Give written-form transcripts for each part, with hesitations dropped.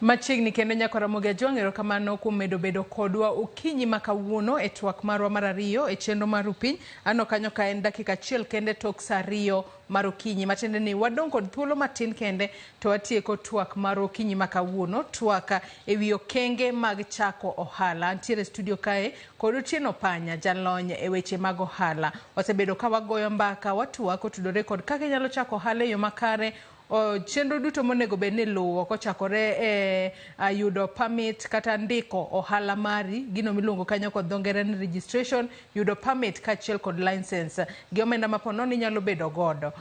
Machiegni kendo nyaka Ramogi Ajwang', erokamano kuom medo bedo kodwa okinyi ma kawuono e twak marwa mar ariyo e chenro mar Rupiny. Aneno kanyo ka en dakika achiel kende tok sa ariyo mar okinyi, matiende ni wadong' kod thuolo matin kende to watieko twak mar okinyi ma kawuono, twak e wi okenge mag chako ohala. Antiere e studio kae kod Otieno Panya, jalony e weche mag ohala. Wasebedo ka wagoyo mbaka, watwak kotudore kod kaka inyalo chako ohala e yo makare, O, chenro duto monego bed ni iluwo kochakore e yudo permit kata ndiko ohala mari, gino miluongo kanyo kod dho ngere ni registration, yudo permit kaachiel kod license gi omenda ma po nono inyalo bedo godo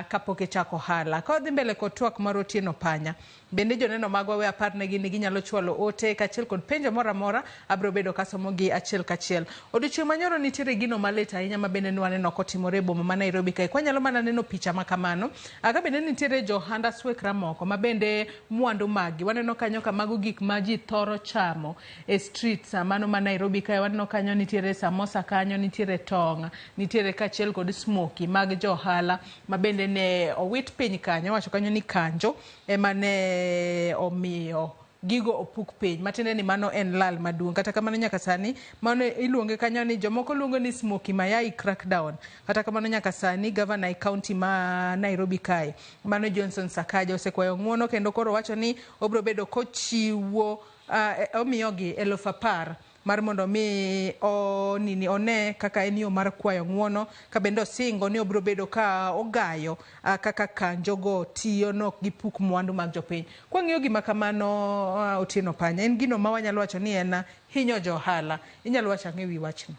kapok ichako ohala. Ka wadhi mbele kod twak mar Otieno Panya, bende joneno magwa we aparnegi ni ginyalo chwalo ote kaachiel kod penjo moro amora, abiro bedo kasomogi achiel kachiel. Odiochieng' manyoro nitiere gino malit ahinya ma bende nwaneno kotimore e boma ma Nairobi kae. Kwanyalo mana neno picha ma kamano, ka bende nitiere jo ohand aswekra moko ma bende mwandu maggi. Waneno kanyo ka mago gik ma ji thoro chamo e streets mano ma Nairobi kae. Waneno kanyo nitiere samosa kanyo, nitiere tong', nitiere kaachiel kod smokie mag jo ohala ma bende ne owit piny kanyo. Iwacho kanyo ni kanjo ema ne omiyo gigo opuk piny, matiende ni mano en lal maduong'. Kata kamano nyaka sani mano iluonge kanyo ni jomoko luongo ni smoky mayai crackdown. Kata kamano nyaka sani gavana e county ma Nairobi kae mano Johnson Sakaja osekwayo ng'uono kendo koro wacho ni obiro bedo kochiwo omiyogi 10,000 mar mondo mi onini one kaka en yo mar kwayo ng'uono ka bende osingo ni obiro bedo ka ogayo kaka kanjogo tiyo nok gipuk mwandu mag jopiny. Kwang'iyo gima kamano Otieno Panya, en gino ma wanyalo wacho ni en hinyo jo ohala. Inyalo wacho ang'o e wi wachno?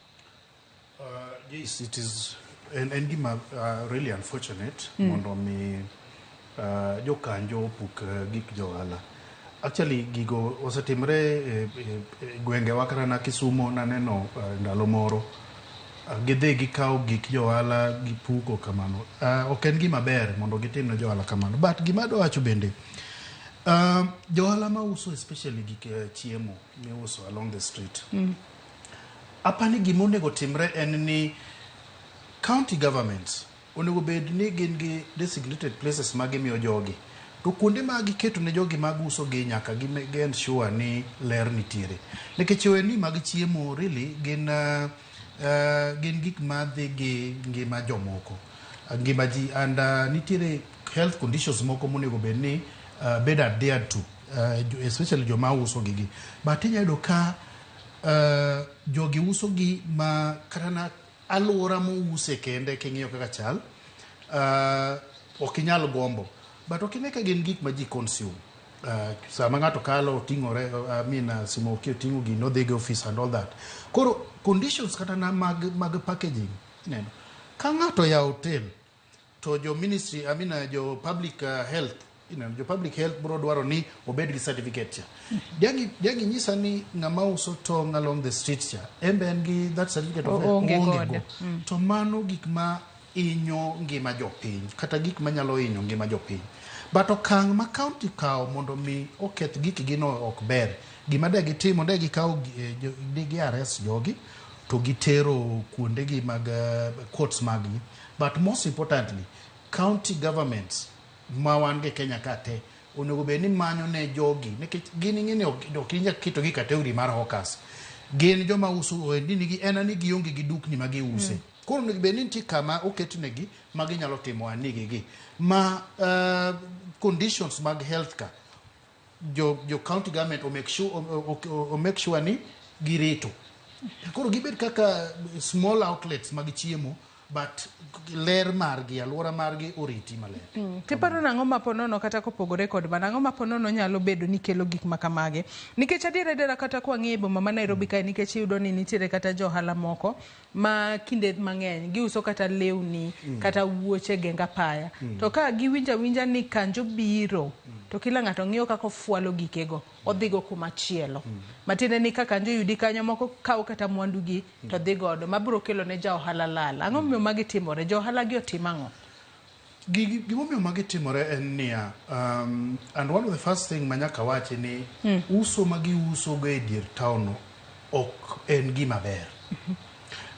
Yes, it is en gima really unfortunate mondo mi jokanjo opuk gik jo ohala. Actually gigo osetimore e gwengewa kata na Kisumo naneno ndalo moro gidhi gikawo gik jo ohala gipuko kamano. Ok en gima ber mondo gitim ne jo ohala kamano. But gima adwa wacho bende, jo ohala mauso especially gik chiemo miuso along the street. Apani gima onego timre en ni county governments onego bed ni gin gi designated places ma gimiyo jogi. To kuonde ma giketo ne jogi mag uso gi nyaka gi ensure ni ler nitiere. Nikech ohelni mag chiemo really gin gin gik madhi gi ngima jomoko. Ngima ji and nitiere health conditions moko monego bed ni bed adhered to especially joma uso gigi. But inyalo yudo ka jogi uso gi ma kata na aluora mouse kende king'iyo kaka chal ok inyal gombo. But ok ine ka gin gik ma ji consume. Sama ng'ato kalo oting'ore, I mean, smokie oting'o gino odhi go office and all that. Koro conditions kata na mag packaging ineno. Ka ng'ato oyawo hotel to jo ministry, I mean, jo public health, jo public health bro dwaro ni obed gi certificate cha. Diang' inyisa ni ng'ama uso tong' along the street cha, en be en gi that certificate of health? Oonge Oonge godo. go. To mano gik ma hinyo ngima jopiny kata gik manyalo hinyo ngima jopiny. But okang' ma county kawo mondo mi oketh gikgi no ok ber. Gima de gitimo, de gikawo, de gi arrest jogi to gitero kuondegi mag courts maggi. But most importantly, county governments ma wan go e Kenya ka te onego bed ni manyo ne jogi nikech gin ing'e ni ok inyal ketogi e category mar hawkers. Gin joma uso ohendni nigi en ni gionge gi dukni ma giuse. Koro onego bed ni nitie kama oketnegi ma ginyalo timo ohandni gi. Ma conditions mag health ka jo county government o make sure, o make sure ni girito. Koro gibed kaka small outlets mag chiemo but ler margi, alwora margi oriti maler. Tiparo nang'o ma ponono kata kopogore kod mano, ang'o ma ponono nyalo bedo ni kelo gik ma kamagi? Nikech adiera adiera kata kwang'iyo e boma ma Nairobi kae, nikech iyudo ni nitiere kata jo ohala moko ma kinde mang'eny giuso kata lewni, kata wuoche geng apaya. To ka giwinjo awinja ni kanjo biro, to kila ng'ato ng'iyo kaka ofwalo gikego, odhigo kuma chielo. Matiende ni ka kanjo oyudi kanyo, moko kawo kata mwandugi to dhi godo, mabiro kelo ne ja ohala lal. Ang'o momiyo magi timore? Jo ohala gi otim ang'o? Gimomiyo magi timore en niya, and one of the first thing ma nyaka wachi ni uso ma giuso go e dier town no ok en gima ber.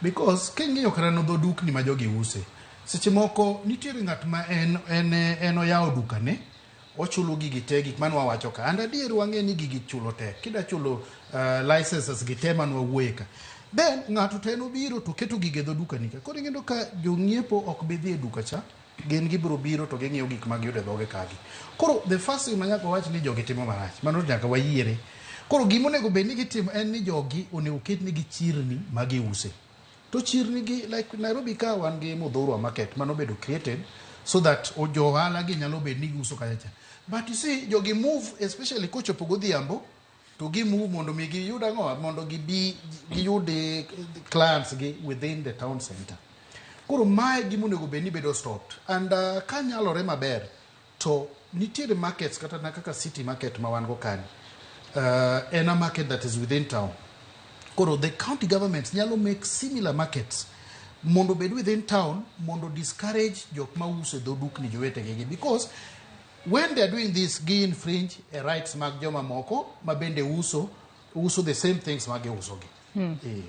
Because king'iyo kata no dho dukni ma jogi use, seche moko nitiere ng'at ma en oyawo dukane, Ochulo gigi te, gik mane wawacho ka. And adier wang'e ni gigi chulo tek. Kida chulo licenses gi te mane wawuoye ka. Then ng'ato to en obiro to keto gigi e dho duka ni ka. Koro ing'eyo ka jong'iepo ok bi dhi e duka cha, gin gibiro biro to ging'iyo gik ma giyudo e dhoge kagi. Koro the first thing ma nyaka wawach ni jogi timo marach. Mano to nyaka wayiere. Koro gima onego bed ni gitimo en ni jogi onego ketnegi chirni ma giuse. To chirni gi, like Nairobi ka wan gi Muthurwa Market mano obedo created so that jo ohala gi nyalo bedo ni giuso kacha cha. But you see jogi move, especially kochopo godhiambo, to gi move mondo mi giyud ang'o, mondo gibi giyud clients gi within the town center. Koro mae gima onego bed ni bedo stopped. And kanyalore maber to nitiere markets kata na kaka city market ma wan go kani. En a market that is within town. Koro the county governments nyalo make similar markets mondo obed within town mondo discourage jok ma uso e dho dukni jowetegi gi, because when they are doing this, gi infringe e rights mag joma moko ma bende uso the same things ma giuso gi.